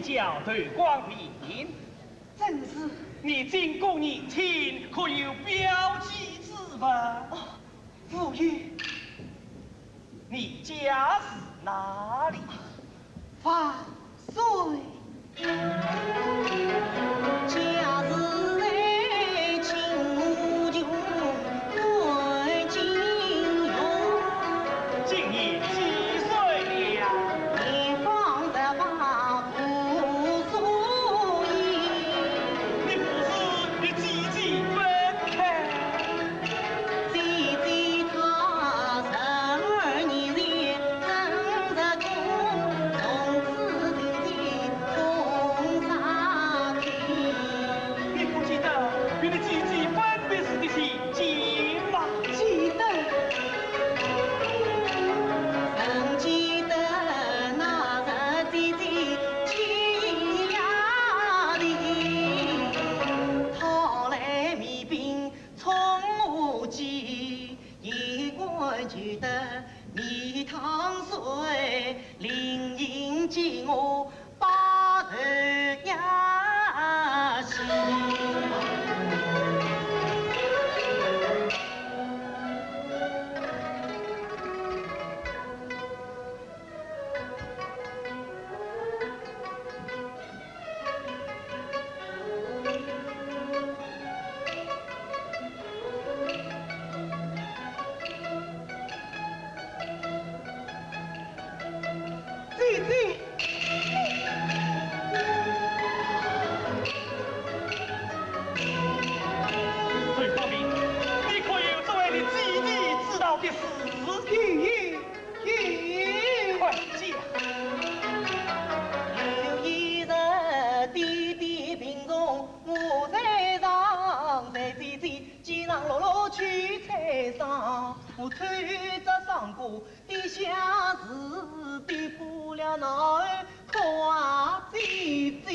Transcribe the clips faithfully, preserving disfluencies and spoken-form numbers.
叫刘光平。正是。你今过年前可有表寄之物？哦，无有。你家住哪里？万岁。 今年几岁了？你不是与姐姐分开？你不记得与你姐姐分别时的情景吗？记得。姐姐。刘光平，你可有作为你姐姐知道的事？有，有，有。快讲。有一日，爹爹病重，我在床，在姐姐肩上落落去猜想，我推着上过 地下室的布料脑儿看姐姐。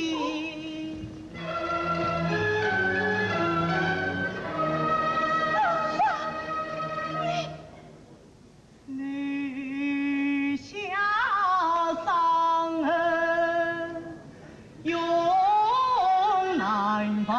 你留下伤痕永难忘。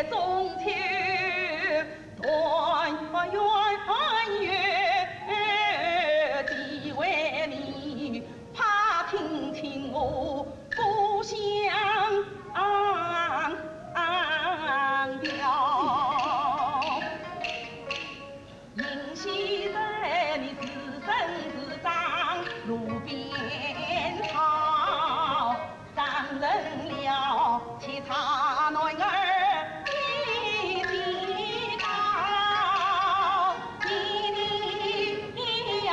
中秋团圆地为你，怕听清我故乡调。 明昔日你自生自长路边草，长成了七尺男儿的身高。你呀，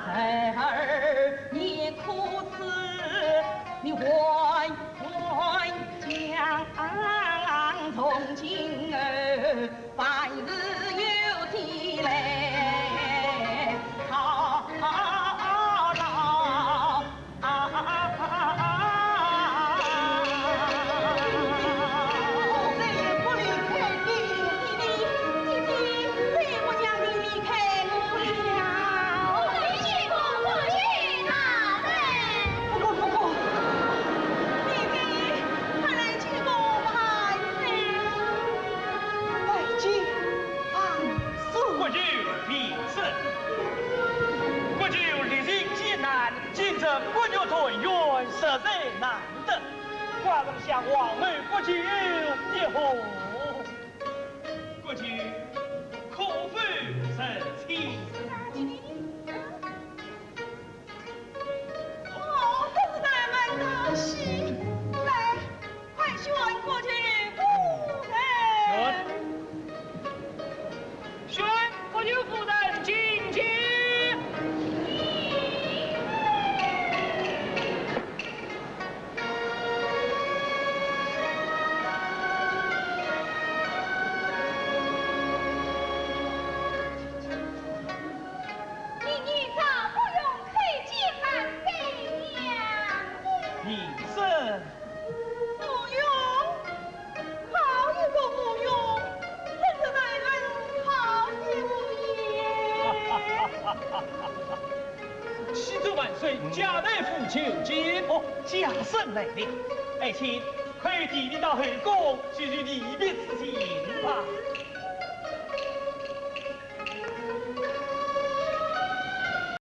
孩儿你可知，你还还将从今后 凡事有天来操劳。啊，我再也不离开你。弟弟，弟弟，再也不将你离开我了。我们一起共同去哪里？不过，不过，弟弟，看来 这个办法，拜见皇叔。国舅免礼。国舅历尽艰难，今日国运团圆，实在难得。寡人向皇后国舅一贺。国舅可否成亲？ 哦，真是大欢喜！来，快宣国舅夫人！宣！宣国舅夫人进京！ 你，你早不用叩见半杯呀。你这……慕容，好一个慕容，真是待人好一个也。启奏万岁，贾大夫求见。哦，家人来了。爱卿，快与弟弟到后宫叙叙离别之情吧。